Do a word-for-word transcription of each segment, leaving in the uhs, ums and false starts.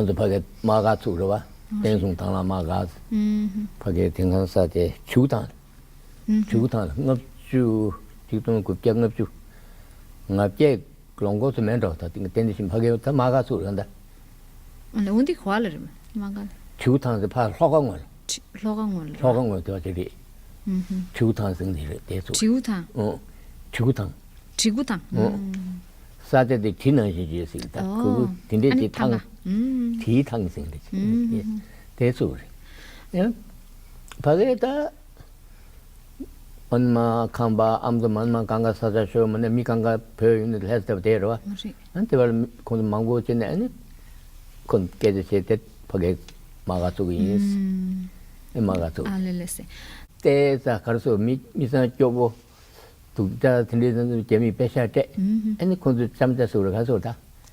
ཁོང་ཚོ་ཕ་གིའི་དམག་སྒར་བཙུགས་རེད་བ། བསྟན་སྲུང་དྭང་བླངས་དམག་སྒར། ཨུམ། ཕ་གིའི་དེང་སང་ས་དེ་བྱིའུ་ཐང་། ཨུམ། བྱིའུ་ཐང་ལ་ལྔ་བཅུ། ཆིག་སྟོང་དགུ་བརྒྱ་ལྔ་བཅུ། ལྔ་བརྒྱ་ལོ་འགོ་ཚོ་མེད་འགྲོ། ད་ཏིང་ཏན་ཏན་བཞིན་ཕ་གིའི་ད་དམག་སྒར་བཙུགས་རེད་ད། ཨ་ལེ་འོ་འདི་ག་པར་ལ་རེད་དམག་སྒར། བྱིའུ་ཐང་དེ་ཕར་ལྷོ་ཁ་ངོས་ལ། ལྷོ་ཁ་ངོས་ལ། ལྷོ་ཁ་ངོས་དེ་བ་དེ་རེད། ཨུམ་ཧུམ། བྱིའུ་ཐང་ཟེར་ནི་རེད་དེ་ཚོ། བྱིའུ་ཐང་། ཨོ། བྱིའུ་ཐང་། གྲི་གུ་ཐང་། ཨོ། ཨུམ། ས་དེ་དེ་གྲི་ནང་བཞིན་བྱས་ཟིག་ད། ཨོ། ཁུ་གུ་དེ་འདྲས་ཨ་ནི་ཀྱི་ཐང་ཐང་། ཨུམ། དེའི་ཐང་ཟིག་རེད། ཨུམ། དེ་ཚོ་རེད། ཡང་ཕ་གིའི་ད་མན་མ་ཁམས་པ་ཨ་མདོ་མན་མ་གང་ག་ས་ཆ་ཤོར་མ་ནས་མི་གང་ག་བོད་ཡོང་ནས་ལྷས་བསྡད་པ་དེ་རེད་བ། རེད། ཨ་ནི་དེ་བར་ཁོང་ཚོ་མང་པོ་བྱས་ནས་ཨ་ནི་ཁོང་སྐད་ཆ་བྱས་ཏེ་ཕ་གིའི་དམག་སྒར་བཙུགས་ཀྱི་ཡིན། ཨུམ། ཨེ་དམག་སྒར་བཙུགས། ཨ་ལེ་ལེ་སེ། ཏེ་ཙ་གར་སོ་མི་མི་ཚང་སྐྱོ་པོ། དུག་ཅག་དེ་འདྲའི་ཚོ་རྒྱ་མིས་པེ་ཤ་སྤྲད། ཨུམ་ཧུམ། ཨ་ནི་ཁོང་ཚོས་ལྕམ་ཅག་བཟོ་ར་ག་བཟོ་ད།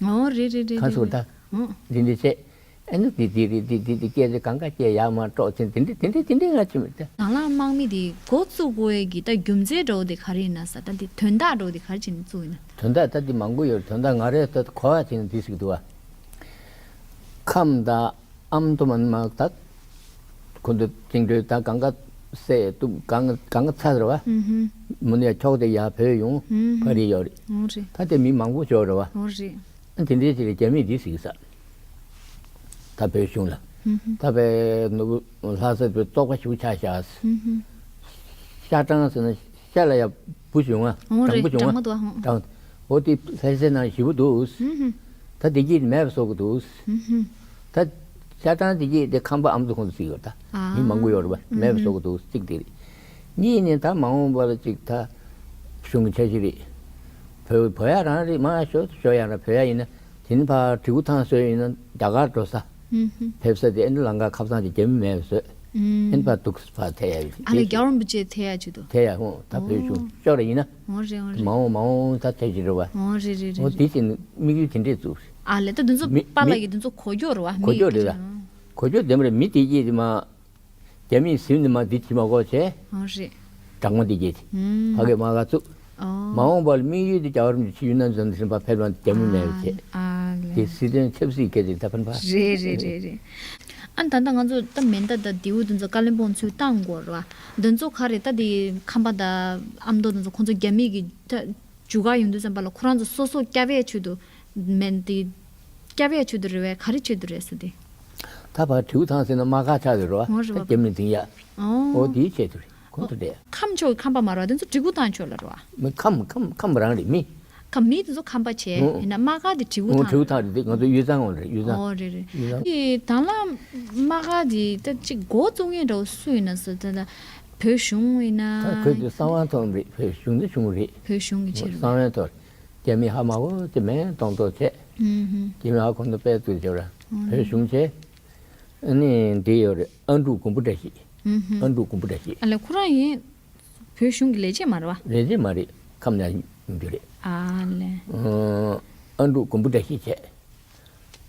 ཨོ་རེད་རེད་རེད་ག་བཟོ་རེད་ད། རེད། ཨོ། འདི་འདྲ་བྱས། ཨ་ནི་འདི་འདི་རེད་འདི་འདི་འདི་སྐད་ཆ་གང་ག་སྐད་ཡག་མ་དཀྲོག་ཚིན་འདི་འདྲ་འདི་འདྲ་འདི་འདྲ་ང་ཅི་མི་ད། དྭང་བླངས་དམག་མི་དེ་འགོ་བཙུགས་དགོས་ཡས་ཀྱི་ད་རྒྱུ་མཚན་འདྲ་བོ་དེ་ག་རེ་ཡིན་ན་ས་ད་འདི་དོན་དག་འདྲ་བོ་དེ་ག་རེ་བྱས་ནས་བཙུགས་ཡིན་ན། དོན་དག་ད་འདི་མང་པོ་ཡོད། དོན་དག་ང་རེ་ད་གོ་བ་བྱས་ནས་འདི་ཞིག་འདུག་བ། ཁམས་དང་ཨ་མདོ་མན་མ་ད། ཁོ་ཚོ་བཅིངས་འགྲོལ་ད་གང་ག་སེ་གཏུབ་གང་གང་ག་ཚར་རེད་བ། ཨུམ་ཧུམ། མུ་ནས་ཕྱོགས་དེ་ཡར་བོད་ཡོང་ཨུམ་ཧུམ། ཕ་རི་ཡོད་རེད། འོ་རེད། ད་དེ་མི་མང་པོ་ཤོར་རེད་བ། འོ་རེད། ཨ་དེ་འདྲའི་ཅིག་ལ་རྒྱ་མིས་འདི་ཟིག་ས། ད་བོད་གཞུང་ལ། ཨུམ་ཧུམ། ད་བའི་ནོར་བུ་ལྷ་ས་བོད་བཙོག་པ་ཞིག་ཆགས་ཤག་ཨུམ་ཧུམ། ཤ་སྦྲང་ཟེར་ན་ཤ་ལ་ཡ་བུ་བྱུང་ང་། འོ་སྦྲང་རེད་བུ་བྱུང་སྦྲང་མ་ང་། འདུག་ཨ་ཧོ། སྦྲང་། འོ་དེ་ལྷ་སའི་ནང་ཞེ་པོ་འདུག་ཨུམ་ཧུམ། ད་བདེ་སྐྱིད་མེད་པ་བཟོ་གི་འདུག་ཨུམ་ཧུམ། ད་ཤ་སྦྲང་བདེ་སྐྱིད་དེ་ཁམས་པ་ཨ་མདོ་ཁོང་ཚོ་ཟིག་ཡོད་ད། ཨ། མི་མང་པོ་ཡོད་རེད་པ། ཨུམ་མེད་པ་བཟོ་གི་འདུག་གཅིག་དེ་རེད། གཉིས་ནས་ད་མ་འོངས་པ་ལ་གཅིག་ད་གཞུང་གི་འཆར་གཞི་རེད། བོད་བོད་ཡ་རང་རེད་མ་ཤོ་ཤོ་ཡ་ར་བོད་ཡ་ཡིན་ན་དེ་ནི་ཕ་གྲི་གུ་ཐང་བཟོས་ཡིན་ན་རྒྱ་གར་འགྲོ་ས། ཨུམ་ཧུམ། ཕེབས་ས་དེ་ཨ་ནི་ལང་ཀ་ཁ་སང་གི་རྒྱ་མི་མེད་པ་བཟོས། ཨུམ། ཨ་ནི་ཕ་འདུག་ཕ་ཐེ་ཡ་ཡོད། ཨ་ལེ་རྒྱལ་བ་རིན་པོ་ཆེ་ཐེ་ཡ་ཆུ་དུ། ཐེ་ཡ་ཧོ་ད་བོད་གཞུང་ཨོ། ཤོ་ར་ཡིན་ན། འོ་རེད་འོ་རེད། མ་འོངས་མ་འོངས་ད་ཐེ་ཞིག་རེད་བ། འོ་རེད་རེད་རེད། འོ་དེ་བཞིན་དམིགས་ཡུལ་དེ་འདྲས་བཙུགས། ཨ་ལེ་ད་འདི་ཚོ་མི་པཱ་ལགས་མི་ཀྱི་འདི་ཚོ་གོ་རྒྱུ་རེད་བ། གོ་རྒྱུ་མི་རེད་ད། གོ་རྒྱུ་དེ་མ་རེད། མི་དེ་སྐྱེས་དེ་མ། རྒྱ་མིས་ཟིན་ནས་མ་འདི་བྱེད་མ་དགོས་བྱས། ཨོ་རེད། སྦྲང་མ་འདི་སྐྱེས་ཏེ། ཨུམ། ཕ་གིའི་དམག་སྒར་བཙུགས། ཨོ། མ་འོངས་པར་དམིགས་ཡུལ་དེ་རྒྱལ་བ་རིན་པོ་ཆེ་ཡུལ་ན་འཛོམས་ཟིན་པ་ཕེབས་རང་རྒྱ་མི་མེད་པ་བྱས། ཨ་ལེ། དེ་སྲིད་དོན་ཆབ་སྲིད་སྐད་དེ་ད་ཕན་པ། རེད་རེད་རེད་རེད། ཨ་ད་ལྟ་ང་ཚོ་ད་མེ་མདའ་ད་མདེའུ་དེ་ཚོ་བཀའ་བློན་སྤོང་ཚུལ་བཏང་དགོས་རེད་བ། དེ་ཚོ་ག་རེ་ད་དེ་ཁམས་པ་ད་ཨ་མདོ་དེ་ཚོ་ཁོང་ཚོ་རྒྱ་མི་གི་ད། རྒྱུ་གར་ཡོང་དུས་ཙམ་པ་ལ་ཁོ་རང་ཚོ་སོ་སོ་སྐྱབས་ཡས་ཆེད་དུ་མེད་དེ། སྐྱབས་ཡས་ཆེད་དུ་རེད་བས་ག་རེ་ཆེད་དུ་རེད་ཟེར་ཏེ། ད་བར་དྲེའུ་ཐང་ཟེར་ན་དམག་སྒར་ཆགས་ཡོད་རེད་བ། འོ་རེད་བ། ད་རྒྱབ་ནས་འཛིང་ཡ། ཨོ། འོ་དེའི་ཆེད་དུ་རེད་ཁོང་ཚོ་དེ། ཁམས་ཕྱོགས་ཁམས་པ་མ་རེད་བ་དེ་ཚོ་དྲེའུ་ཐང་ཕྱོགས་ལ་རེད་བ། མི་ཁམས་ཁམས་ཁམས་རང་རེད་མི། ཁམས་མི་དེ་ཚོ་ཁམས་པ་བྱས། ཨོ། ཡིན་ན་དམག་སྒར་དེ་དྲེའུ་ཨོ་ཐང་དྲེའུ་ཐང་རེད་དེ་ང་ཚོ་དབུས་གཙང་འོ་རེད་དབུས་གཙང་། ཨོ་རེད་རེད། དབུས་གཙང་། དེ་དང་བླངས་དམག་སྒར་དེ་ད་ཅིག་འགོ་བཙུགས་མཁན་འདྲ་བོ་སུ་ཡིན་ན་ཟེར་ད་ད། བོད་གཞུང་ཡིན་ན། ད་བོད་ཀྱི་གསང་བའི་ཐོག་རེད། བོད་གཞུང་ནི་གཞུང་རེད། བོད་གཞུང་གི་ཆེད་རེད། གསང་བའི་ཐོག་རྒྱ་མི་ཧ་མ་གོ་ཅི་མེད་གཏོང་གཏོང་བྱས། ཨུམ་ཧུམ། རྒྱ་མི་ཧ་གོ་ནི་དཔེ་བཙུགས་བྱས་ར། ཨུམ། བོད་གཞུང་བྱས། ཨ་ནི་འདི་ཡོད་རེད་ཨ་འབྲུག་མགོན་པོ་བཀྲ་ཤིས། ཨུམ་ཧུམ། ཨ་འབྲུག་མགོན་པོ་བཀྲ་ཤིས། ཨ་ལས་ཁོ་རང་ཡིན། བོད་གཞུང་གི་ལས་བྱེད་མ་རེད་བ། ལས་བྱེད་མ་རེད་ཁམས་ནས་ཡོང་རྒྱུ་རེད། ཨ་ལས། ཨ་འབྲུག་མགོན་པོ་བཀྲ་ཤིས་བྱས།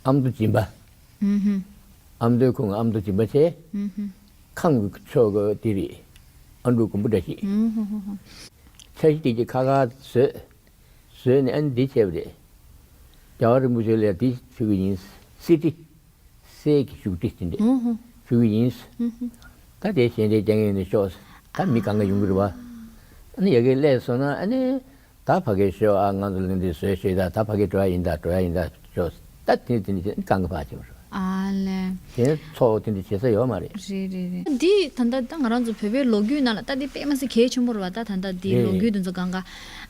ཨ་མདོ་སྦྱིན་པ། ཨུམ་ཧུམ། ཨ་མདོའི་ཁོང་ཨ་མདོ་སྦྱིན་པ་བྱས། ཨུམ་ཧུམ། ཁམས་ཀྱི་ཕྱོགས་ཀྱི་དེ་རེད། ཨ་འབྲུག་མགོན་པོ་བཀྲ་ཤིས། ཨུམ་ཧུམ་ཧུམ་ཧུམ། འཆར་གཞི་དེ་གྱི་ཁ་ཁ་བཟོས། བཟོས་ནས་ཨ་ནི་འདི་བྱས་པ་རེད། རྒྱལ་བ་རིན་པོ་ཆེ་ལ་འདི་ཞུ་གི་ཡིན། གསེར་ཁྲི། གསེར་གྱི་བཞུགས་ཁྲི་དེ་འདྲས། ཨུམ་ཧུམ། ཞུ་གི་ཡིན། ཨུམ་ཧུམ། ད་དེ་ཞལ་འདེབས་རྒྱག་མཁན་ནི་ཤོག་ད་མི་གང་ག་ཡོང་གི་རེད་བ། ཨ་ནི་ཡ་གི་སླེབས་སོང་ན་ཨ་ནི། ད་ཕ་གིར་ཤོག་ཨ་ང་ཚོ་ལ་འདི་བཟོས་ཤོག་ད་ད་ཕ་གིར་འགྲོ་ཡ་ཡིན་ད་འགྲོ་ཡ་ཡིན་ད་ཤོག་ད་དེ་དེ་འདྲ་བྱས་ནས་གང་གི་ཕར་བྱེད་མ་རེད། ཨ་ལས། དེ་ཚོགས་དེ་འདྲ་བྱེད་ས་ཡོད་མ་རེད། རེད་རེད་རེད། འདི་ད་ལྟ་ད་ང་རང་ཚོ་བོད་པའི་ལོ་རྒྱུས་ནང་ལ་ད་འདི་དཔེ་མ་སྲིད་གལ་ཆེན་པོ་རེད་བ། ད་ད་ལྟ་འདི་རེད། ལོ་རྒྱུས་དེ་ཚོ་གང་ག་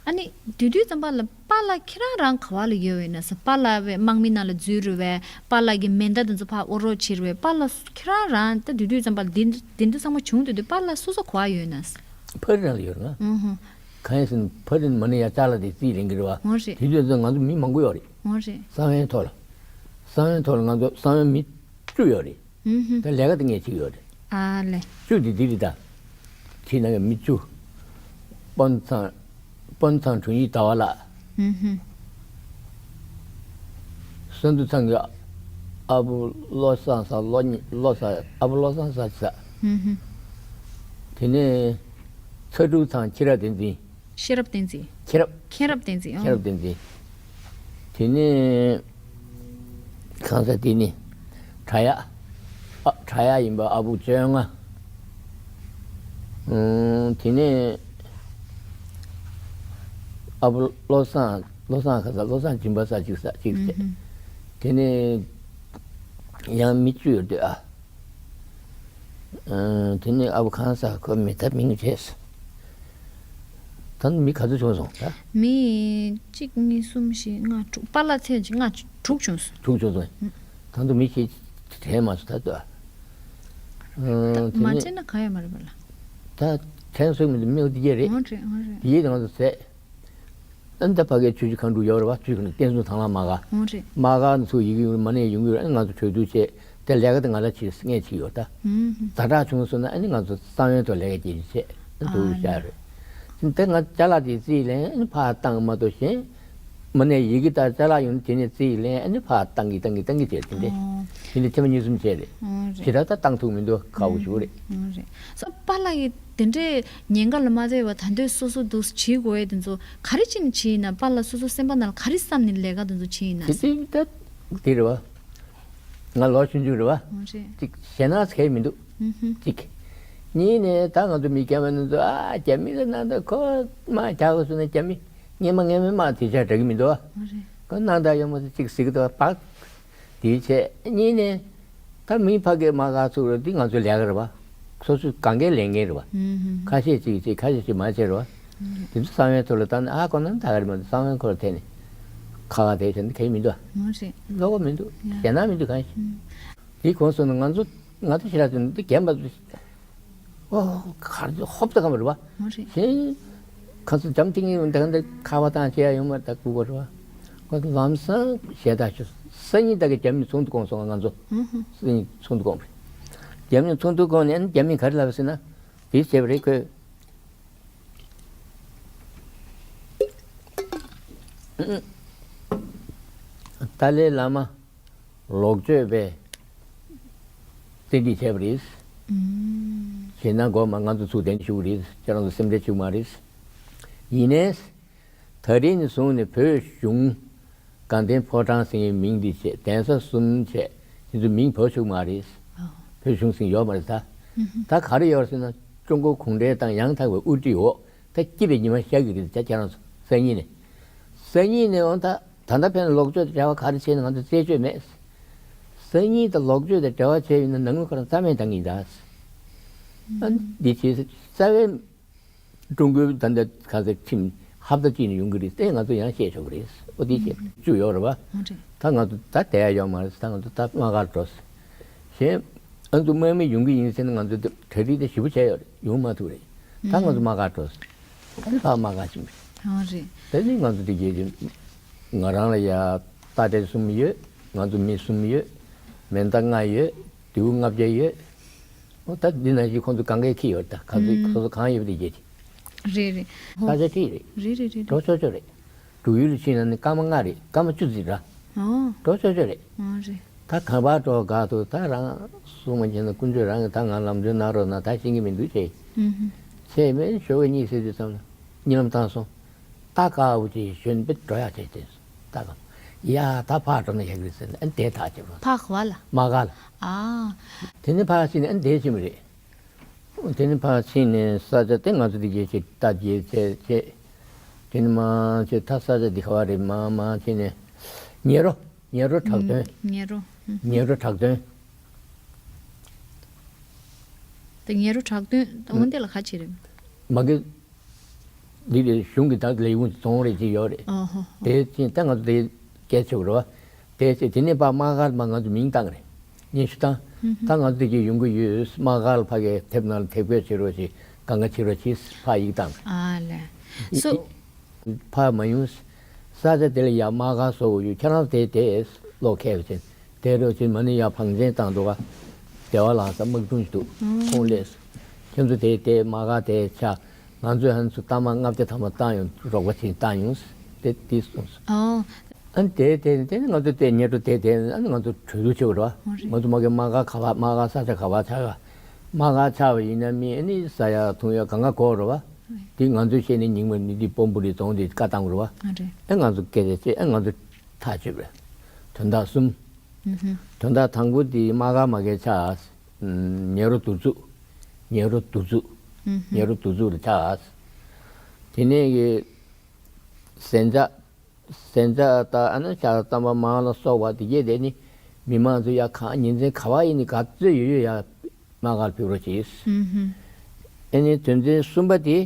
ཨ་ནི་དུས་དུས་ཙམ་པ་ལ་པཱ་ལགས་ཁྱེད་རང་རང་ག་བ་ལ་ཡོད་པ་ཡིན་ན་ཟེར། པཱ་ལགས་བའི་དམག་མི་ནང་ལ་འཛུལ་རེད་བས། པཱ་ལགས་ཀྱི་མེ་མདའ་དེ་ཚོ་ཕར་དབོར་རོགས་བྱེད་རེད་བས། པཱ་ལགས་ཁྱེད་རང་རང་ད་དུས་དུས་ཙམ་པ་ལ་འདི་འདི་འདི་ཚང་མ་བྱུང་དུས་དུས་པཱ་ལགས་སོ་སོ་ག་བ་ཡོད་ན་ཟེར། ཕ་རི་ནང་ལ་ཡོད་རེད་ང་། ཨུ་ཧུ། གང་ཡིན་ཟེར་ན་ཕ་རི་ནས་མ་ཎི་ཡར་ལྕགས་ལ་དེ་རྩིས་ལེན་གྱི་རེད་བ། འོ་རེད། དེ་དུས་ཚོད་ང་ཚོ་མི་མང་པོ་ཡོད་རེད། འོ་རེད། གསང་བའི་ཐོག་ལ། གསང་བའི་ཐོག་ལ་ང་ཚོ་གསང་བའི་མི་བཅུ་ཡོད་རེད། ཨུ་ཧུ། ད་ལས་ཀ་དེ་ངས་བྱེད་ཀྱི་ཡོད་རེད། ཨ་ལེ། བཅུ་དེ་འདི་རེད་ད། ཁྱེད་ནང་གི་མི་བཅུ། དཔོན་ཚང་། དཔོན་ཚང་དྲུང་ཡིག་ཟླ་བ་ལགས། ཨུ་ཧུ། ས་འདུ་ཚང་གི་ཨ་བུ་བློ་བཟང་ཟེར་བློ་བློ་ཟེར་ཨ་བུ་བློ་བཟང་ཟེར་ཟེར། ཨུ་ཧུ། དེ་ནས་ཚ་འབྲུག་ཚང་ཁྱི་རབས་བསྟན་འཛིན། ཤེས་རབ་བསྟན་འཛིན། ཁྱི་རབས། མཁྱེན་རབ་བསྟན་འཛིན། ཨོ། མཁྱེན་རབ་བསྟན་འཛིན། དེ་ནས་གང་ཟག་དེ་ནི་ བྲག་གཡག་ཨ། བྲག་གཡག་ཡིན་པ་ཨ་བུ་བཅོ་ལྔ། ཨུམ། དེ་ནས་ཨ་བུ་བློ་བཟང་། བློ་བཟང་ག་ས། བློ་བཟང་སྦྱིན་པ་ས་གཅིག་ས་གཅིག་བྱས། ཨུ་ཧུ། དེ་ནས་ཡང་མི་བཅུ་ཡོད་དུས་ཨ། ཨུམ། དེ་ནས་ཨ་བུ་གང་ས་ཁོ་མི་ཐབས་མིང་བྱས། ད་ནི་མི་ག་ཚོད་བྱུང་སོང་ད། མི་གཅིག་གཉིས་གསུམ་བཞི་ལྔ་དྲུག་པཱ་ལགས་ཚེ་གཅིག་ལྔ་དྲུག་བྱུང་སོང་། དྲུག་བྱུང་སོང་། ད་དུང་མི་ཞིག་དྲན་མ་སོང་ད་ལྟ། ཨང་། དེ་མ་ནས་བྱས་ན་གང་ཡང་མ་རེད་པ་ལ། ད་དྲན་སོང་མི་འདུག་མི་འདི་གྱད་རེད། འོ་རེད། འོ་རེད། དེ་ཡིས་ང་ཚོ་ཟས། ཨ་ནི་ད་ཕ་གིའི་ཆུ་བཞི་སྒང་དྲུག་ཡོད་རེད་པ། ཆུ་བཞི་སྒང་དྲུག་བསྟན་སྲུང་ཐང་ལྷ་དམག་སྒར། འོ་རེད། དམག་སྒར་ནས་ཚུར་ཡི་གེ་ཡོང་མ་ནས་ཡོང་གི་ཡོད་རེད། ཨ་ནི་ང་ཚོ་གྲོས་བསྡུར་བྱས། དེ་ལས་ཀ་དེ་ང་ལ་བྱེད་ངས་བྱེད་ཀྱི་ཡོད་ད། ཨུམ། ཛ་དྲག་བྱུང་སོང་ན་ཨ་ནི་ང་ཚོ་གསང་བའི་ཐོག་ལས་ཀ་བྱེད་ཀྱི་བྱེད། ཨ་ནི་ཐུགས་ཤ་རེད། དེ་ང་ཅ་ལག་དེ་རྩིས་ལེན་ཨ་ནི་ཕར་བཏང་མ་གཏོགས་གཞན། མ་ནས་ཡི་གེ་ལྟར་ཅ་ལག་ཡོང་དེ་ནས་རྩིས་ལེན་ཨ་ནི་ཕར་བཏང་གི་བཏང་གི་བཏང་གི་བྱས། དེ་འདྲ། ཨོ། དེ་འདྲ་ཐེངས་མ་གཉིས་གསུམ་བྱས་རེད། ཨོ་རེད། ཞེ་དྲག་ད་བཏང་ཐུབ་མི་འདུག་ཁག་པོ་ཞིག་རེད། ཨོ་རེད། སོ་པཱ་ལགས་ཀྱིས་དེ་འདྲའི་ཉེན་ཁ་ལ་མ་བརྩི་བར་ད་དུང་སོ་སོ་འདུག་བྱེད་དགོས་ཡས་དེ་ཚོ་ག་རེ་བྱས་ནས་བྱས་ཡིན་ན། པཱ་ལགས་སོ་སོ་སེམས་པ་ནང་ལ་ག་རེ་བསམ་ནས་ལས་ཀ་དེ་ཚོ་བྱས་ཡིན་ན། དེ་དེ་ད་དེ་རེད་བ། ང་ལོ་ཆུང་ཆུང་རེད་བ། ཨོ་རེད། གཅིག་ཞེད་སྣང་ཚ་གང་ཡང་མི་འདུག་ཨུ་ཧུ། གཅིག་གཉིས་ནས་ད་ང་ཚོ་མི་རྒྱ་མི་ནང་ཚོ་ཨ་རྒྱ་མི་ལ་ནང་ད་ཁོ་དམག་རྒྱག་དགོས་སོང་ན་རྒྱ་མི་སྔོན་མ་སྔོན་མའི་དམག་དེ་ཆ་འདྲ་གི་མི་འདུག་ཨོ་རེད། ཁོ་ནང་ད་ཡོད་མ་ཚོ་གཅིག་ཟེར་གི་འདུག་བ། དེའི་ཆེད་གཉིས་ནས་ད་མི་ཕ་གིའི་དམག་སྒར་ཚུགས་རེད། འདི་ང་ཚོའི་ལས་ཀ་རེད་བ། སོ་སོའི་གང་གའི་ལས་འགན་རེད་བ། ཨུ་ཧུ། ཁ་ཤས་གཅིག་གཅིག་ཁ་ཤས་གཅིག་མ་བྱས་རེད་བ། དེ་ཚོ་གསང་བའི་ཐོག་ལ་བཏང་ནས་ཨ་ཁོ་ན་ད་ག་རེ་མ་གཏོགས་གསང་བའི་ཁོ་ལ་བརྟེན་ནས་ཁ་ཁ་བསྡད་བྱས་ན་གང་ཡང་མི་འདུག་ཨ། ཨོ་རེད། བློ་ཁོག་མི་འདུག་ཡ། ཞེད་སྣང་མི་འདུག་གང་ཞིག་དེའི་གོང་སོང་ན་ང་ཚོ་ང་ཚོ་ཞེ་དྲག་ཚོ་འདི་རྒན་པ་ཚོ་ཨོ་གར་ཚོ་ཧོབ་ཏེ་གམ་རེད་བ། ཨོ་རེད། གཞན་ཁ་ཚོ་འཇམ་ཐིང་ངེ་འདི་ག་འདི་ཁ་བ་བཏང་བྱས་ཡ་ཡོང་མ་ད་ཁུག་པ་རེད་བ། ཁོ་ཚོ་ལམ་སང་ཞེ་དྲག་ཆུ་སང་ཉིན་ད་གི་རྒྱ་མི་ཚོགས་འདུ་བསྐོང་སོང་ང་ཚོ། ཨུ་ཧུ། སང་ཉིན་ཚོགས་འདུ་བསྐོང་པ་རེད། རྒྱ་མི་ཚོགས་འདུ་བསྐོང་ནས་ཨ་ནི་རྒྱ་མི་ག་རེ་ལབ་ཟེར་ན། དེ་བྱས་པ་རེད་ཁོས། ཏཱ་ལའི་བླ་མ་ལོག་སྤྱོད་པའི་བཙན་ཁྲིད་བྱས་པ་རེད། ཨུམ། ཞེད་སྣང་སྒོམ་མ་ང་ཚོ་ཚུགས་ལྡན་ཞུགས་རེད། ཁྱེད་རང་ཚོ་སེམས་ཁྲལ་བྱུང་མ་རེད། ཡིན་ནའི། ད་རིང་ནས་བཟུང་ནས་བོད་གཞུང་དགའ་ལྡན་ཕོ་བྲང་ཟེར་མཁན་མིང་འདི་བྱས། གདན་ས་གསུམ་བྱས། དེ་ཚོ་མིང་བོ་ཞུགས་མ་རེད། ཨོ། བོད་གཞུང་ཟེར་མཁན་ཡོད་མ་རེད་ད། ཨུ་ཧུ། ད་ག་རེ་ཡོད་རེད་ཟེར་ན། ཀྲུང་གོ་གུང་ཁྲན་ཏང་ཡང་དག་པའི་དབུ་ཁྲིད་འོག་ད་སྐྱིད་པའི་ཉི་མ་ཤར་གྱི་རེད་ད་ཁྱེད་རང་ཚོ། སང་ཉིན་ནས། སང་ཉིན་ནས་འོང་ད་ད་ལྟ་ཕན་ལོག་སྤྱོད་དང་འབྲེལ་བ་ག་རེ་བྱས་ན་ང་ཚོ་རྩད་གཅོད་མེད། སང་ཉིན་ད་ལོག་སྤྱོད་དང་འབྲེལ་བ་བྱས་ཡོད་ན་ནང་མི་ཁོ་རང་རྩ་མེད་བཏང་གི་ཡིན་ད། ཨ་འདི་བྱས་རྩ་བའི། ཀྲུང་གོའི་ད་ལྟ་ག་ཚོད་ཁྲིམས་ཧབ་ཏ་གཅིག་ནས་ཡོང་གི་རེད་དེ་ང་ཚོ་ཡང་བཤད་ཆོག་གི་རེད། ཨོ་དེ་བཤད་བཅུག་ཡོད་རེད་བ། ཨོ་རེད། ད་ང་ཚོ་ད་བསྡད་ཡ་ཡོད་མ་རེད། ད་ང་ཚོ་ད་དམག་སྒར་འགྲོ། གཞན་ཨ་ཚོ་དམག་མི་ཡོང་གི་ཡིན་ཟེར་ན་ང་ཚོ་གྲ་སྒྲིག་དེ་ཞེ་པོ་བྱས་ཡོད་རེད། ཡོང་མ་ཐུབ་རེད། ད་ང་ཚོ་དམག་སྒར་འགྲོ། ཨ་ནི་ཕར་དམག་སྒར་ཕྱིན་པ་རེད། ཨོ་རེད། ད་ནི་ང་ཚོ་དེ་གས་ང་རང་ལ་ཡ་རྟ་དྲེལ་གསུམ་ཡོད། ང་ཚོ་མི་གསུམ་ཡོད། མེ་མདའ་ལྔ་ཡོད། མདེའུ་ལྔ་བརྒྱ་ཡོད། ཨོ་ད་འདི་ནང་བཞིན་ཁོང་ཚོ་གང་གས་ཁྱེར་ཡོད་ད། ག་ཚོད་ཨུམ། སོ་སོ་གང་ཡོད་པ་དེ་བརྗེད་དེ། རེད་རེད། ས་ཆ་ཁྲིད་རེད། རེད་རེད་རེད། འགྲོ་ཆོག་ཆོག་རེད། འབྲུག་ཡུལ་ལ་ཕྱིན་ན་ནི་སྐར་མ་ལྔ་རེད། སྐར་མ་བཅུ་ཙམ་ར། ཨོ། འགྲོ་ཆོག་ཆོག་རེད། ཨོ་རེད། ད་ག་པར་འགྲོ་དགའ་ཐུབ་ད་རང་གསུང་མ་བྱས་ན་དཀོན་མཆོག་རང་གིས་ད་ང་ལམ་སྟོན་གནང་རོགས་གནང་ད་ཤེས་ཀྱི་མི་འདུག་ཅེས། ཨུ་ཧུ། ཚེ་མེད་ཞོགས་ཀས་གཉིད་སད་དུས་ཙམ་ལ་གཉིད་ལམ་བཏང་སོང་། ད་དཀའ་བོ་ཅིག་ཞོན་པས་འགྲོ་ཡག་བྱས་ཏེ། ད་གམ། ཡ་ད་ཕར་འགྲོ་ན་ཡག་རེད་ཟེར་ནས་ཨ་ནི་དེ་ཐག་བཅད་པ། ཕར་ག་བ་ལ། མ་ག་ལ། ཨ། དེ་ནས་ཕར་ཕྱིན་ནས་ཨ་ནི་དེ་ཕྱིན་པ་རེད། དེ་ནས་ཕར་ཕྱིན་ནས་ས་ཆ་དེ་ང་ཚོ་དེ་རྗེས་ཆེད་ལྟ་རྗེས་ཆེད་ཆེད། དེ་ནས་མ་ཆེད་ད་ས་ཆ་འདི་ག་བ་རེད། མ་མ་ཕྱིན་ནས་ཉེ་རོ་ཉེ་རོ་བྲག་སྟོན། ཉེ་རོ། ཉེ་རོ་བྲག་སྟོན། དེ་ཉེ་རོ་བྲག་སྟོན་འོན་ཏེ་ལ་ག་ཅི་རེད། མ་གི་འདི་ལས་གཞུང་གི་ད་ལས་ཁུངས་རྫོང་རེ་ཅིག་ཡོད་རེད། ཨོ་ཧོ་ཧོ། དེ་ཕྱིན་ད་ང་ཚོ་དེ་སྐད་ཆོག་རེད་བ། དེ་ཚེ་དེ་ནས་ཕར་དམག་སྒར་མ་ང་ཚོ་མིང་བཏང་རེད། སྙན་ཞུ་བཏང་། ཧུམ་ཧུམ། ད་ང་ཚོ་དེ་གི་ཡོང་གི་ཡོད། དམག་སྒར་ལ་ཕ་གིའི་དེབ་ནང་ལ་དེབ་སྐྱེལ་བྱེད་རོགས་ཞེས་གང་ག་བྱེད་རོགས་གྱིས་ཕར་ཡིག་བཏང་རེད། ཨ་ལས། སོ། ཕར་མ་ཡོང་། ས་ཆ་དེ་ལ་ཡ་དམག་སྒར་བཟོ་དགོས་ཡོད། ཁྱེད་རང་དེ་དེ་ལོག་ཁེལ་བ་ཅན་དེ་རོགས་ཅིག་མ་ནི་ཡ་བང་ཆེན་བཏང་འདུག་ག་བདེ་བ་ལང་ས་དམག་དཔུང་ཞིག་འདུག་ཁོང་སླེབས་སོང་། ཁྱེད་ཚོ་དེ་དེ་དམག་སྒར་དེ་ཆགས། ང་ཚོས་ཧན་ཚོ་གཏའ་མ་ལྔ་བརྒྱ་ཐམ་པ་བཏང་ཡོང་། རོགས་པ་བྱེད་བཏང་ཡོང་། དེ་དེ་གསུངས་སོང་། ཨོ། ཨ་ནི་དེ་དེ་དེ་ནི་ང་ཚོ་དེ་ཉེ་འགྲོ་དེ་དེ་ཨ་ནི་ང་ཚོ་གྲོས་བསྡུར་བྱེད་དགོས་རེད་བ། ཨོ་རེད། ང་ཚོ་མ་གི་དམག་སྒར་ག་བ་དམག་སྒར་ས་ཆ་ག་བ་ཆགས་ག་དམག་སྒར་ཆགས་པ་ཡིན་ན་མི་ཨ་ནི་ཟ་ཡ་འཐུང་ཡ་གང་ག་དགོས་རེད་བ། རེད། དེ་ང་ཚོས་བཤད་ནས་ཉིན་མོ་ནི་དེ་སྤོམ་པོ་རེད་རྫོང་དེ་བཀའ་བཏང་དགོས་རེད་བ། ཨ་རེད། ཨ་ང་ཚོ་སྐད་ཆ་བཤད་ཨ་ང་ཚོ་ཐག་ཆོད་པ་རེད། དོན་དག་གསུམ། དོན་དག་དང་པོ་དེ་དམག་སྒར་མ་གའི་ཆགས། ཉེ་རུ་གདུག་རྩུབ། ཉེ་རུ་གདུག་རྩུབ། ཉེ་རུ་གདུག་རྩུབ་ལ་ཆགས། དེ་ནས་གི་གཟན་ཆགས། གཟན་ཆགས་དང་ཨ་ནི་ཤ་དམ་པ་མང་ལ་སོགས་པ་དེ་གས་དེ་ནི་མི་མང་ཚོ་ཡ་གང་ཉིན་མཚན་ག་བ་ཡིན་ནི་ག་ཚོད་ཡོད་ཡོད་ཡ་དམག་སྒར་ཕེབས་རོགས་གྱིས། ཨ་ནི་དོན་ཚན་གསུམ་པ་དེ།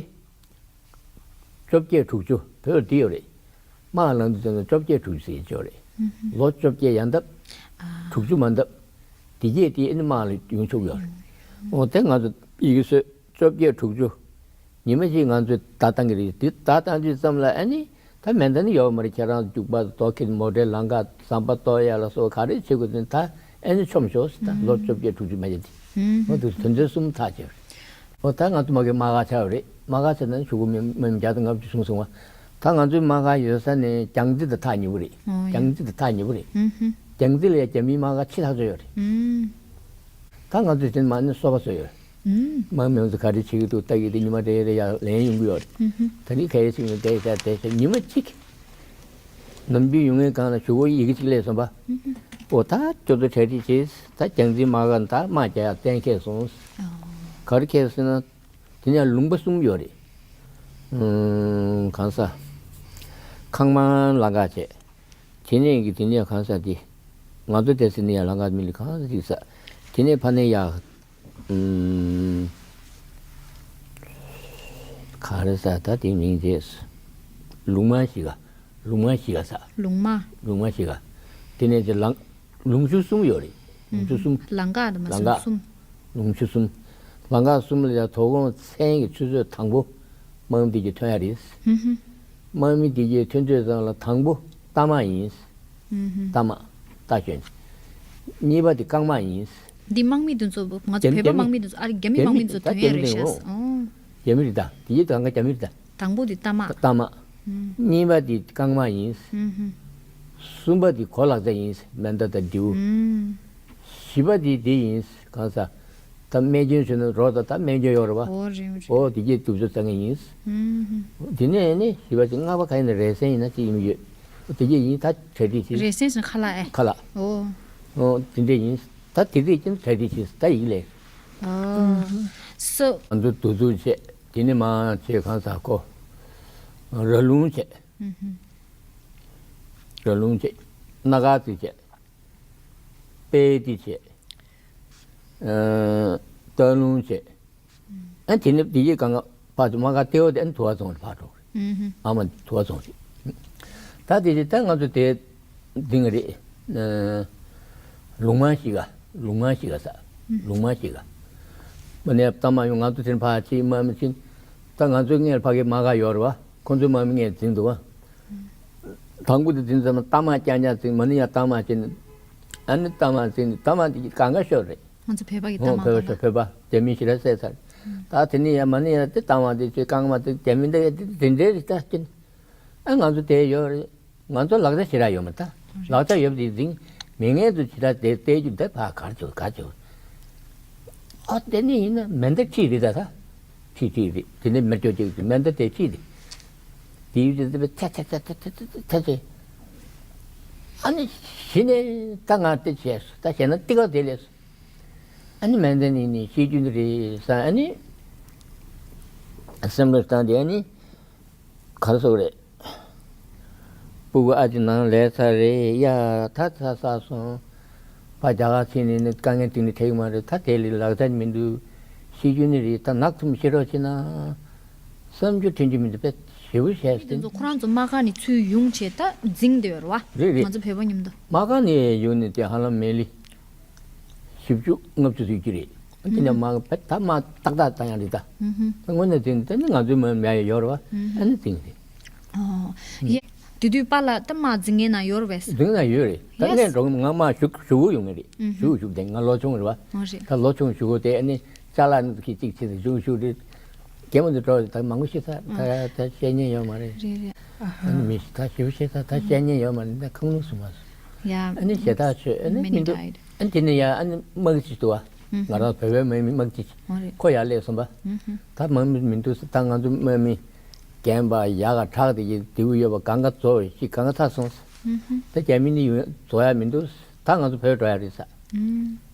བཅོ་བརྒྱད་དྲུག་ཅུ་བོད་འདི་ཡོད་རེད། དམག་ལངས་དུས་ཙམ་ན་བཅོ་བརྒྱད་དྲུག་ཅུ་ཟེར་གྱི་ཡོད་རེད། ལོ་བཅོ་བརྒྱད་ཡན་འདབ། དྲུག་ཅུ་མ་འདབ། དེ་གས་དེ་ཨ་ནི་དམག་ལ་ཡོང་ཆོག་ཡོད་རེད། འོ་དེ་ང་ཚོ་ཡི་གེ་སོས་བཅོ་བརྒྱད་དྲུག་ཅུ། ཉི་མ་གཅིག་ང་ཚོས་བརྡ་བཏང་གི་རེད། དེ་བརྡ་བཏང་དུས་ཙམ་ལ་ཨ་ནི་ད་མེ་མདའ་ནི་ཡོད་མ་རེད། ཁྱེད་རང་རྒྱུག་པ་རྡོ་ཁྱེར་མོ་ཊའི་ལམ་ཁ་ཟམ་པ་གཏོར་ཡ་ལ་སོགས་ག་རེ་བྱེད་དགོས་དེ་ད་ཨ་ནི་མཆོམ་ཤོག་ཟེར། ད་ལོ་བཅོ་བརྒྱད་དྲུག་ཅུ་མ་ཡིན་དེ། འོ་དུ་དོན་ཚན་གསུམ་ཐག་བཅད་རེད། འོ་ད་ང་ཚོ་མ་གི་དམག་སྒར་ཆགས་ཡོད་རེད། དམག་སྒར་ཆགས་ན་ཕྲུ་གུ་མི་མི་བརྒྱ་དང་ལྔ་བཅུ་སོང་སོང་བ། ད་ང་ཚོའི་དམག་སྒར་ཡོད་ས་ནས་རྒྱང་རྩེ་དང་ཐག་ཉེ་པོ་རེད། ཨོ་ཡ། རྒྱང་རྩེ་དང་ཐག་ཉེ་པོ་རེད། ཧུམ་ཧུམ། རྒྱང་རྩེ་ལ་ཡ་རྒྱ་མིའི་དམག་སྒར་ཕྱེ་ཐག་ཆོད་ཡོད་རེད། ཧུམ། ད་ང་ཚོས་དེ་མ་ནི་སོ་པ་བཟོས་ཡོད་རེད། ཧུམ། དམག་མི་ཚོ་ག་རེ་བྱེད་ཀྱི་འདུག་ལྟ་གི་དེ་ཉི་མ་རེ་རེ་ཡ་ལན་ཡོང་གི་ཡོད་རེད། ཧུམ་ཧུམ། ད་ནི་ག་རེ་བྱེད་ཀྱི་འདུག་བལྟས་བལྟས་བལྟས་བྱས་ཉི་མ་གཅིག་ནམ་རྒྱུན་ཡོང་མཁན་སྒང་ལ་ཞུ་སྒོ་ཡི་གེ་གཅིག་སླེབས་སོང་པ། ཨོ་ད་ཁྱོད་ཚོ་གྲ་སྒྲིག་བྱེད། ད་རྒྱང་འཛིན་མ་ག་ད་དམག་རྒྱག་ཡ་གཏན་འཁེལ་སོང་། ག་རེ་འཁེལ་ཟེར་ན། དེ་ནས་ལུང་པ་གསུམ་ཡོད་རེད། ཨུམ། གང་ས། ཁང་མང་ལ་འགག་བྱས། དེ་ནས་ཀྱི་དེ་ནས་གང་ས་དེ། ང་ཚོ་དེ་ཟེར་ནས་ཡ་ལ་འགག་མི་ལི་གང་ས་ཅིག་ས། དེ་ནས་ཕ་ནས་ཡ། ཨུམ། ག་རེ་ཟ་ད་དེ་མིང་དེ། ལུང་མ་ཞིག་ག་ལུང་མ་ཞིག་ག་ས། ལུང་མ། ལུང་མ་ཞིག་ག་དེ་ནས་དེ་ལང་། ལུང་ཆུ་གསུམ་ཡོད་རེད། ལུང་ཆུ་གསུམ། ལང་ཀ་དང་མ་ལང་ཀ་གསུམ། ལུང་ཆུ་གསུམ། ལང་ཀ་གསུམ་ལ་ཡང་དོ་དགོང་མཚན་གྱི་ཆུ་ཚོད་དང་པོ། དམག་མི་དེ་གྱིས་ཐོན་ཡ་རེད། ཧུམ་ཧུམ། དམག་མི་དེ་གྱིས་ཐོན་དུས་ཙམ་ལ་དང་པོ་རྟ་དམག་ཡིན། ཧུམ་ཧུམ། རྟ་དམག་རྟ་ཞོན། གཉིས་པ་དེ་རྐང་དམག་ཡིན། འདི་དམག་མི་དེ་ཚོ་ང་ཚོ་རྒྱ་མི་བོད་པ་དམག་མི་དེ་ཚོ་ཨ་རི་རྒྱ་མི་དམག་མི་དེ་ཚོ་ཐོན་ཡ་རེད་ཤག་ཨོ། རྒྱ་མི་རེད་ད། དེ་ཡི་ད་ང་རྒྱ་མི་རེད་ད། དང་པོ་དེ་རྟ་དམག་རྟ་དམག་གཉིས་པ་དེ་རྐང་དམག་ཡིན། ཧུམ་ཧུམ། གསུམ་པ་དེ་གོ་ལག་རྩལ་ཡིན། མེ་མདའ་དང་མདེའུ། ཧུམ། བཞི་པ་དེ་དེ་ཡིན། གང་ཟག་ད་རྨས་སྐྱོན་བྱུང་ན་རོགས་དང་ད་རྨས་སྐྱོན་ཡོད་རེད་བ། ཨོ་རེད་རེད། ཨོ་དེ་གྱད་གདུབ་ཚོད་རྩ་ངེས་ཡིན། ཧུམ་ཧུམ། དེ་ནས་ནི་བཞི་པ་དེ་ལྔ་པ་ག་ཡིན་ན་རེ་སེན་ཡིན་ན་ཅི་ཡིན་ཡོད། དེ་གྱད་ཡིན་ད་གྲ་སྒྲིག་བྱེད། རེ་སེན་ཟེར་ན་ཁ་ལག་ཨེ། ཁ་ལག་ཨོ། ཨོ་དེ་འདྲས་ཡིན། ད་དེ་རིགས་ཀྱང་གྲ་སྒྲིག་བྱེད་ད་ཡིག་ལས། ཨོ། སོ། ང་ཚོ་འདུ་འཛོམས་བྱས། དེ་ནས་མ་བྱས་གང་ཟག་ཁོ། ར་ལུང་བྱས། ཧུམ་ཧུམ། ར་ལུང་བྱས། སྣ་དཀར་རྩེ་བྱས། དཔལ་ཏི་བྱས། ཨ། སྟག་ལུང་བྱས། ཨ་དེ་ནས་དེ་ཡི་གང་ག་ཕར་ཚུར་དམག་སྒར་ལྟེ་བ་དེ་ཨ་དུ་བ་རྫོང་ལ་ཕར་འགྲོ་རེད། ཨ་མ་དུ་བ་རྫོང་རེད། ད་དེ་རེད་ད་ང་ཚོ་དེ་འཛིང་གི་རེད། ཨ། ལུང་མ་ཞིག་ག་ལུང་མ་ཞིག་ག་ས། ལུང་མ་ཞིག་ག་མ་ནས་ལྟ་མ་ཡོང་ང་ཚོ་དེ་ཕར་ཕྱིན་མ་མི་ཕྱིན། ད་ང་ཚོའི་སྔས་ལ་ཕ་གི་དམག་སྒར་ཡོད་རེད་བ། ཁོང་ཚོའི་དམག་མི་ངས་འཛིང་འདུག་བ། དང་པོ་དེ་འཛིང་ཙམ་ལ་རྟ་དམག་རྐྱང་རྐྱང་འཛིང་མ་ནི་ཡང་རྟ་དམག་བྱས་ནས། ཨ་ནི་རྟ་དམག་འཛིང་ནས་རྟ་དམག་དེ་གང་ག་ཤོར་རེད། ང་ཚོ་བོད་པ་གི་རྟ་ཧོ་དམག་བོད་པ་གང་ཤོར་བོད་པ་རྒྱ་མི་ཞེ་དྲག་བསད་ཚར། ད་དེ་ནི་ཡང་མ་ནི་ཡང་དེ་རྟ་དམག་དེ་ཚོས་རྐང་དམག་དེ་རྒྱ་མི་འདྲ་ཡ་དེ་དེ་འདྲའི་རིགས་ད་ཀྱིན། ཨ་ང་ཚོ་དེ་ཡོད་རེད། ང་ཚོ་ལག་ཆ་ཞེ་དྲག་ཡོད་མ་རེད་ད། ལག་ཆ་ཡོད་པ་དེ་འཛིང་། མི་ངན་ཚོ་ཞེ་དྲག་དེ་བལྟས་རྒྱུ་འདི་ཕར་གར་བྱོས་གར་བྱོས། ཨ་དེ་ནི་ཡིན་ན་མེ་མདའ་ཁྲིད་རེད་ད་ད། ཁྲིད་ཁྲིད་རེད་དེ་ནི་མེ་སྒྱོགས་ཅིག་མེ་མདའ་དེ་ཁྲིད་རེད། དེ་ཡུལ་དེ་ཚེ་ཚེ་ཚེ་ཚེ་ཚེ། ཨ་ནི་གཞི་ནས་ད་ང་དེ་བྱས་སོ་ད་བྱས་ན་ཏི་ཀ་དེ་ལས་སོ། ཨ་ནི་མེ་མདའ་ནི་ནི་ཤེས་རྒྱུ་འདི་རེད་ས་ཨ་ནི། སེམས་ལ་བཏང་དེ་ཨ་ནི། གར་སོགས་རེད། སྤུ་གུ་ཨ་ཅེ་ནང་ལས་ཚར་རེད་ཡ། ད་ཚ་ཚ་སོང་། ཕ་རྒྱ་གར་ཕྱིན་ནས་ནི་དཀའ་ངལ་དེ་ནི་འཕྲད་ཀྱི་མ་རེད། ད་དེ་ལས་ལག་ཆ་མི་འདུག་ཤི་རྒྱུ་ནི་རེད། ད་ནག་ཐུམ་ཤི་རོགས་བྱེད་ན། བསམ་རྒྱུ་དྲན་རྒྱུ་མི་འདུག་དཔེ་ཞེ་པོ་བྱས་མི་དེ་ཟིན། ཚོ་ཁོ་རང་ཚོ་དམག་སྒར་ནས་ཚུར་ཡོང་བྱས་ད་འཛིང་བསྡད་ཡོད་རེད་བ། རེད་རེད། ང་ཚོ་བོད་པ་མཉམ་དུ། དམག་སྒར་ནས་ཡོང་ནས་དེ་ཧ་ལམ་མེ་ལི། བཞི་བཅུ་ལྔ་བཅུ་ཟིག་གི་རེད། དེ་ནས་མ་བེད་ད་མ་ཏག་ཏག་ད་ཡང་རེད་ད། དངོས་གནས་དེ་དེ་ནི་ང་ཚོའི་མ་མ་ཡ་ཡོད་རེད་བ། ཨ་ནི་དེ་རེད། ཨོ། ཡེ། དེ་དུས་པཱ་ལགས་ད་མ་འཛིང་ངེ་ན་ཡོད་རེད་བས། འཛིང་ན་ཡོད་རེད། ད་ངས་འགྲོ་ང་མ་ཞུ་ཞུ་གུ་ཡོང་ངེ་རེད། ཞུ་གུ་ཞུ་གུ་དེ་ང་ལོ་ཆུང་རེད་བ། ཨོ་རེད། ད་ལོ་ཆུང་ཞུ་གུ་དེ་ཨ་ནི་ཅ་ལག་ནི་གི་གཅིག་ཆེ་ཞུ་གུ་ཞུ་གུ་རེད། རྒན་མོ་ཚོ་འགྲོ་རེད་ད་མང་པོ་ཤི་ས་ད་ད་བཤད་ཉན་ཡོད་མ་རེད། རེད་རེད། ཨ་ནི་མི་ཤི་ད་ཞུ་གུ་ཤི་ས་ད་བཤད་ཉན་ཡོད་མ་རེད་ད་ཁང་ལུང་སུ་མ་སོང་། ཡ། ཨ་ནི་ཞེ་ཐག་ཆོད་ཨ་ནི་མི་འདུག་ཨ་ནི་དེ་ནས་ཡ་ཨ་ནི་དམག་སྤྱི་འདུག་བ། ང་རང་བོད་པའི་དམག་མི་དམག་སྤྱི། ཨོ་རེད། ཁོ་ཡར་སླེབས་སོང་བ། ད་དམག་མི་མི་འདུག་ད་ང་ཚོ་དམག་མི་རྒན་པ་ཡག་ག་དྲག་དེ་ཡི་དེའུ་ཡོད་པ་གང་ག་རྫོགས་ཤིག་གང་ག་ཚར་སོང་། ད་རྒྱ་མི་ནི་ཡོད་རྫོགས་ཡ་མི་འདུག་ད་ང་ཚོ་བོད་འགྲོ་ཡ་རེད་ས།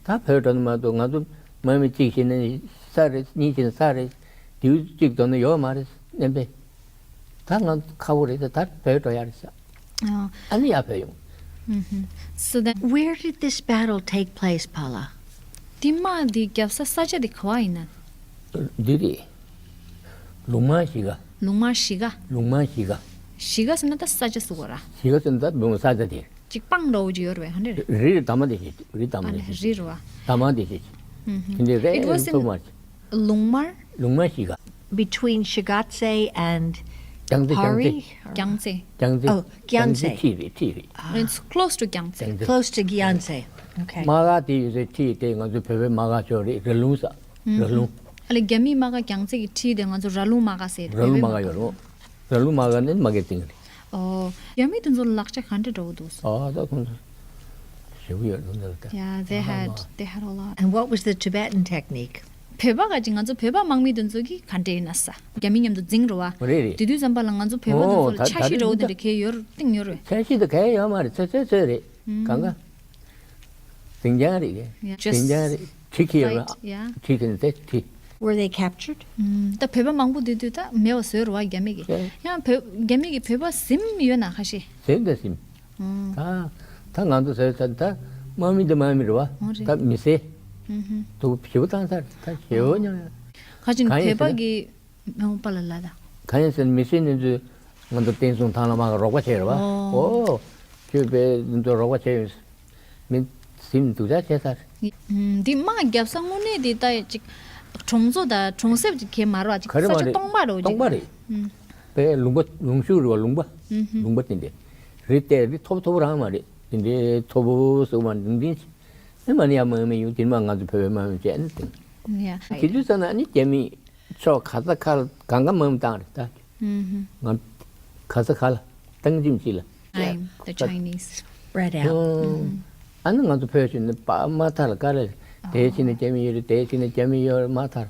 ད་བོད་འགྲོ་ནི་མ་གཏོགས་ང་ཚོ་མ་མི་གཅིག་ཤི་ནི་ས་རེད། གཉིས་ཤི་ནི་ས་རེད། དེའུ་གཅིག་འགྲོ་ནི་ཡོད་མ་རེད་ནམ་པས། ད་ང་ཚོ་ཁག་པོ་རེད་ས། ད་བོད་འགྲོ་ཡ་རེད་ས། ཨ་ནི་ཡར་བོད་ཡོང་། So then, where did this battle take place, Pala? དེ་དམག་དེ་བརྒྱབ་ས་ས་ཆ་དེ་ག་བ་ཡིན་ན། འདི་རེད། ལུང་མང་གཞིས་ཀ། ལུང་མང་གཞིས་ཀ། ལུང་མང་གཞིས་ཀ། གཞིས་ཀ་ཟེར་ན་ད་ས་ཆ་ཟེར་བ་ར། གཞིས་ཀ་ཟེར་ན་ད་མོན་ས་ཆ་དེ། ཅིག་སྤང་འདྲ་བོ་ཅིག་ཡོད་རེད་པས་ཧ་འདྲེ་རེད། རི་རི་འདབ་མ་དེ་ཞིག་རི་འདབ་མ་ཨ་དེ་ལེ་ཞིག་རི་རུ་བ། འདབ་མ་དེ་ཞིག་དེ་འདྲའི་རེད། It was in ཐུག་མ་ལུང་མར། ལུང་མང་གཞིས་ཀ། Between Shigatse and རྒྱང་རྩེ། རྒྱང་རྩེ། Pari? རྒྱང་རྩེ། རྒྱང་རྩེ། Oh, རྒྱང་རྩེ། རྒྱང་རྩེ་ཁྲིད་རེད། ཁྲིད་རེད། It's close to 讲zei། རྒྱང་རྩེ། Close to Gyangtse. Okay. དམག་སྒར་དེ་ཡོད་སའི་ཁྲིད་དེ་ང་ཚོ་བོད་པའི་དམག་སྒར་ཕྱོགས་རེད། ར་ལུང་ས། ར་ལུང་། ཨ་ལེ་རྒྱ་མིའི་དམག་སྒར་རྒྱང་རྩེ་གི་ཁྲིད་དེ་ང་ཚོ་ར་ལུང་དམག་སྒར་ཟེར་ར་ལུང་དམག་སྒར་ཡོད་རེད། ར་ལུང་དམག་སྒར་ནི་དམག་སྒར་སྟེང་རེད། ཨོ། རྒྱ་མི་དེ་ཚོ་ལ་ལག་ཆ་ག་འདྲ་འདྲ་བོ་འདུག་སོ། ཨ་ད་ཁོང་ཚོ་ཞེ་པོ་ཡོད་རེད་འདི་ལ་ད། Yeah, they had, they had a lot. And what was the Tibetan technique? བོད་པ་ག་ཅིག་ང་ཚོ་བོད་པ་དམག་མི་དེ་ཚོ་གི་ག་འདྲ་ཡིན་ན་ས། རྒྱ་མི་མཉམ་དུ་འཛིང་རུ་བ། རེད་རེད། དེ་དུས་ཙམ་པ་ལ་ང་ཚོ་བོད་པ་དེ་ཚོ་ལ་ཨོ་ད་འཆར་གཞི་འདྲ་བོ་དེ་འདྲ་གས་ཡོད་རེད་གཏིང་ཡོད་རེད། འཆར་གཞི་དེ་གས་ཡོད་མ་རེད། ཚོད་ཚོད་ཚོད་རེད། གང་ག་འཛིང་རྐྱང་རེད་གས། Yeah, just འཛིང་རྐྱང་རེད། ཁྲི་ཁེ་ཡོད་རེད། Fight, yeah. ཁྲི་ཁེ་ནི་དེ་ཁྲི། Were they captured? ད་བོད་པ་མང་པོ་དེ་དུས་ད་མེད་པ་བཟོས་རུ་བ་རྒྱ་མི་གི། ཡང་བོད་རྒྱ་མི་གི་བོད་པ་ཟིན་ཡོད་ན་ཁ་ཤས། ཟིན་ད་ཟིན། ད་ད་ང་ཚོ་ཟེར་ཚར་ད་དམག་མི་འདི་དམག་མི་རེད་བ། འོ་རེད། ད་མི་སེར། ཨུ་ཧུ། དུ་ཞེ་པོ་བཏང་ཚར་ད་ཞེ་པོ་མཉམ་ཡ། ག་ཅིག་གང་ཡིན་བོད་པ་ཟེར་ན། གི་མི་འོང་པ་ལ་ལ་ད། གང་ཡིན་ཟེར་ན་མི་སེར་ནི་ཚོས་ང་ཚོ་བསྟན་སྲུང་ཐང་ལ་དམག་གི་རོགས་པ་བྱས་རེད་བ། ཨོ། ཨོ། ཁྱོད་པས་ནི་ཚོ་རོགས་པ་བྱས་ཡོད། མི་སེམས་སྡུག་ཅག་བྱས་ཚར། འདི་དམག་བརྒྱབ་ས་དངོས་གནས་འདི་ད་ཅིག་གྲོང་ཚོ་དང་གྲོང་གསེབ་ཅིག་གས་མ་རེད་བ། ཅིག་ག་རེ་ས་མ་ཆ་རེད། སྟོང་པ་རེད་བ། སྟོང་པ་ཅིག་རེད། ཨུམ། པའི་ལུང་པ་ལུང་ཤུགས་རེད་བ། ལུང་པ། ཨུ་ཧུ། ལུང་པ་དེ་འདྲས་རེད། དེ་རི་མཐོ་པོ་མཐོ་པོ་རང་མ་རེད། དེ་འདྲས་མཐོ་པོ་སོགས་མ་འདི་འདྲས་ཨེ་མ་ནི་ཡ་མ་མི་ཡོང་དེ་མ་ང་ཚོ་བོད་པའི་མ་མི་བྱས་ནི་དེ། ཡ། དེ་དུས་ཙམ་ན་ནི་རྒྱ་མི་ཕྱོགས་ག་ས་ག་ལ་གང་ག་མ་མི་བཏང་རེད་ད། ཨུ་ཧུ། ང་ག་ས་ག་ལ་བཏང་ཅིམ་ཅི་ལ། Time, the Chinese. Spread out. ཨ་ནི་ང་ཚོ་བོད་ཕྱི་ནས་པ་མ་ཐར་ལ་དཀའ་ལས། དེའི་ཕྱི་ནས་རྒྱ་མི་ཡོད་རེད། དེའི་ཕྱི་ནས་རྒྱ་མི་ཡོད་རེད་མ་ཐར།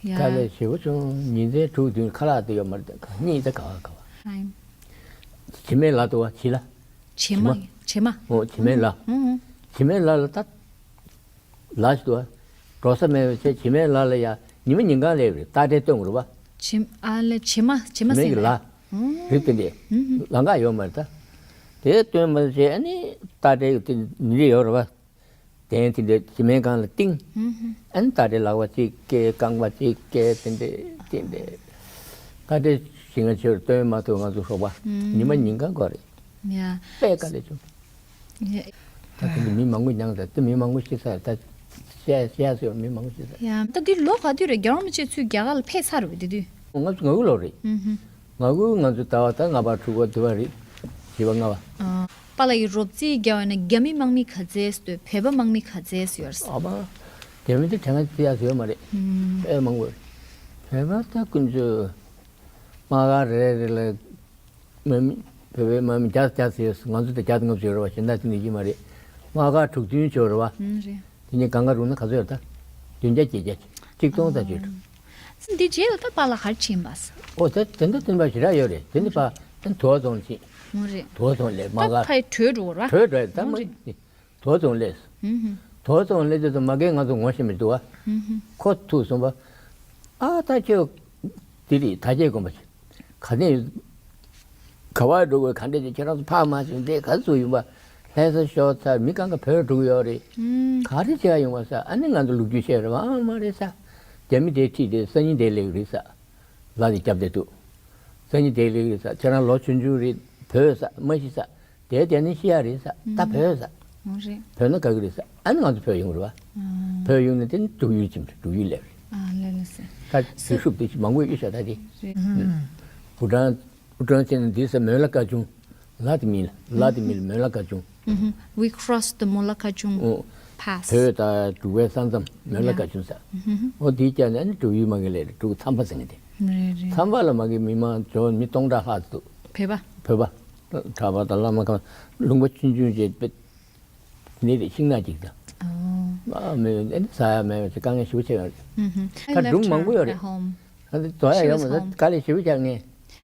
དཀའ་ལས་ཞེ་པོ་བྱུང་། ཉིན་མཚན་དྲུག་བདུན་ཁ་ལག་དེ་ཡོད་མ་རེད། གཉིད་ད་ག་བ་ག་བ། Time. བྱེ་མའི་ལ་དུ་བ་བྱི་ལ། བྱེ་མ། བྱེ་མ། ཨོ་བྱེ་མའི་ལ། བྱེ་མའི་ལ་ལ་ད། ལ་ཞིག་ཏུ་འགྲོ་ས་མེད་པའི་ཚེ་བྱེ་མའི་ལ་ལ་ཡ་ཉི་མ་ཉིན་གང་སླེབས་རེད། རྟ་དྲེལ་སྟོན་དགོས་རེད་བ། བྱེ་ཨ་ལེ་བྱེ་མ་བྱེ་མ་བྱེ་མའི་ཟེར་ལ་ནས། རིགས་དེ་འདྲས་ལམ་ཁ་ཡོད་མ་རེད་ད། དེ་སྟོན་མ་ཚེ་ཨ་ནི་རྟ་དྲེལ་གྱི་དེ་ཉིན་རེ་ཡོད་རེད་བ། གདན་དེ་འདྲས་བྱེ་མའི་སྒང་ལ་བཏིང་། ཨ་ནི་རྟ་དྲེལ་ལག་པ་གཅིག་བཀལ། རྐང་པ་གཅིག་བཀལ། དེ་འདྲས་དེ་འདྲས་རྟ་དྲེལ་ཞིང་ང་ཆོས་སྟོན་མ་ཐུབ། ང་ཚོ་རོགས་པ་ཉི་མ་ཉིན་གང་དགོས་རེད། ཡ། དཔེ་དཀའ་ལས་བྱུང་། ཡ། ད་དེ་འདི་མི་མང་པོ་མྱངས་ཚར། ད་མི་མང་པོ་ཤི་ཚར། ད་བཤད་བཤད་སྲོལ་མི་མང་པོ་ཤི་ཚར། ཡ། ད་འདི་ལོ་ག་དུས་རེད། རྒྱལ་བ་རིན་པོ་ཆེ་ཚུར་རྒྱ་གར་ལ་ཕེབས་ཚར་རེད་པས་དེ་དུས། ལྔ་བཅུ་ང་དགུ་ལོ་རེད། ཨུ་ཧུ། ང་དགུ་ང་ཚོ་ཟླ་བ་ད་ལྔ་པ་དྲུག་པ་བདུན་པ་རེད། བཞི་པ་ལྔ་པ། ཨ། པཱ་ལགས་ཀྱིས་རོབ་རྩིས་བརྒྱབ་པ་ན་རྒྱ་མི་དམག་མི་ག་ཚད་ཡོད། བོད་པ་དམག་མི་ག་ཚད་ཡོད་རེད། ཨ་མ། རྒྱ་མི་དེ་དྲན་ང་རྩིས་ཡག་ཡོད་མ་རེད། ཨུམ། དཔེ་མང་པོ་རེད། བོད་པ་ད་ཀུན་སྤྱོད་དམག་སྒར་རེ་རེ་ལ། དམག་མི། བོད་པའི་དམག་མི་བརྒྱ་བརྒྱ་ཙམ་ཡོད། ང་ཚོ་དེ་བརྒྱ་དང་ལྔ་བཅུ་ཡོད་རེད་བ། གཞན་དག་དེ་འདྲ་ཡིན་མ་རེད། དམག་སྒར་དྲུག་བདུན་ཡོད་རེད་བ། ཨང་། རེད། དེ་གཉིས་གང་ག་རུང་ན་ག་ཚོད་ཡོད་ད། བདུན་བརྒྱ་བརྒྱད་བརྒྱ། ཆིག་སྟོང་ཙམ་ཡོད་རེད། ཨང་། འདི་རྗེས་ལ་ད་པཱ་ལགས་ག་རེ་ཕྱིན་པ། ཨོ་ད་དེ་འདྲ་བསྟན་པ་ཞེ་དྲག་ཡོད་རེད། དེ་ནི་པ་ད་དུ་བ་རྫོང་ལ་ཕྱིན། ཨང་། རེད། དུ་བ་རྫོང་ལ་དམག་སྒར། ད་ཕར་བྲོས་འགྲོ་བ་རེད། བྲོས་འགྲོ་ཡ་ད། ཨང་། མ་རེད། དུ་བ་རྫོང་སླེབས། ཧུམ་ཧུམ། དུ་བ་རྫོང་སླེབས་དུས་ཙམ་མ་གིར་ང་ཚོ་ངོ་ཤེས་མི་འདུག་བ། ཧུམ་ཧུམ། ཁོ་ཐུག་སོང་བ། ཨ་ད་ཁྱོད་འདི་རེད། དར་རྒྱས་དགོན་པ་ཞིག་ག་ནས་ག་བར་འགྲོ་དགོས། ག་འདྲས་ཀྱི་ཁྱེད་རང་ཚོ་ཕར་མ་ཕྱིན་འདི་ག་ཚོད་ཡིན་པ། ལྷ་ས་ཤོར་ཚར། མི་གང་ག་བོད་འགྲོ་གི་ཡོད་རེད། ཧུམ། ག་རེ་བྱེད་ཡ་ཡོང་བ་ས། ཨ་ནི་ང་ཚོ་ལོ་རྒྱུས་བཤད་རེད་བ། ཨ་མ་རེད་ས། རྒྱ་མི་དེ་ཁྲིད་དེ་སང་ཉིན་དེ་སླེབས་རེད་ས། ལ་དེ་རྒྱབ་བསྡད་འདུག་སང་ཉིན་དེ་སླེབས་རེད་ས། ཁྱེད་རང་ལོ་ཆུང་ཆུང་རེད། བོད་ས་མ་ཤི་ས། དེ་དེ་ནས་ཤི་ཡ་རེད་ས། ད་བོད་ས། ཨོ་རེད། བོད་ན་དགའ་གི་རེད་ས། ཨ་ནི་ང་ཚོ་བོད་ཡོང་རེད་བ། ཨ། བོད་ཡོང་ནས་དེ་ནི་འབྲུག་ཡུལ་ཕྱིན། འབྲུག་ཡུལ་སླེབས་རེད། ཨ་ལེ་ལེ་སེ། ད་དུས་ཤུབ་དེ་མང་པོ་ཡོད་ཤག་ད་དེ། རེད། ཨུ་ཀྲང་ཨུ་ཀྲང་ཅན་འདི་ས་མོན་ལ་ཀ་ཅུང་། ལ་དེ་མིན་ལ་དེ་མིན་མོན་ལ་ཀ་ཅུང་། ཨུ་ཧུ། We crossed the Molakajung Pass. ཨོ། བོད་དང་འབྲུག་པའི་ས་མཚམས་མོན་ལ་ཀ་ཅུང་ས། ཨུ་ཧུ། ཨོ་དེའི་རྒྱབ་ནས་ཨ་ནི་འབྲུག་ཡུལ་མ་གི་ལས་རེད། འབྲུག་མཚམས་པ་ཟེར་མཁན་དེ། རེད་རེད། མཚམས་པ་ལ་མ་གི་མི་མང་འབྱོར་མི་སྟོང་ཕྲག་ལྷག་འདུག་བོད་པ། བོད་པ། གྲྭ་པ་དང་བླ་མ་གང་། ལུང་པ་ཆུང་ཆུང་བྱས་པའི་ནི་རེད། ཤིང་ནགས་ཅིག་དང་། ཨོ། མ་མེད་ཨ་ནི་ཟ་ཡ་མེད་པ་ཅིག་དཀའ་ངལ་ཞེ་པོ་ཆེ་ཡོད་རེད། ཨུ་ཧུ། I ད་སྒྲུང་left མང་པོ་her ཡོད་རེད། at home. ཨ་ནི་དོ་ཡ་She ཡོད་was མ་ད་home. དཀའ་ལས་ཞེ་པོ་བརྒྱབ་ངས།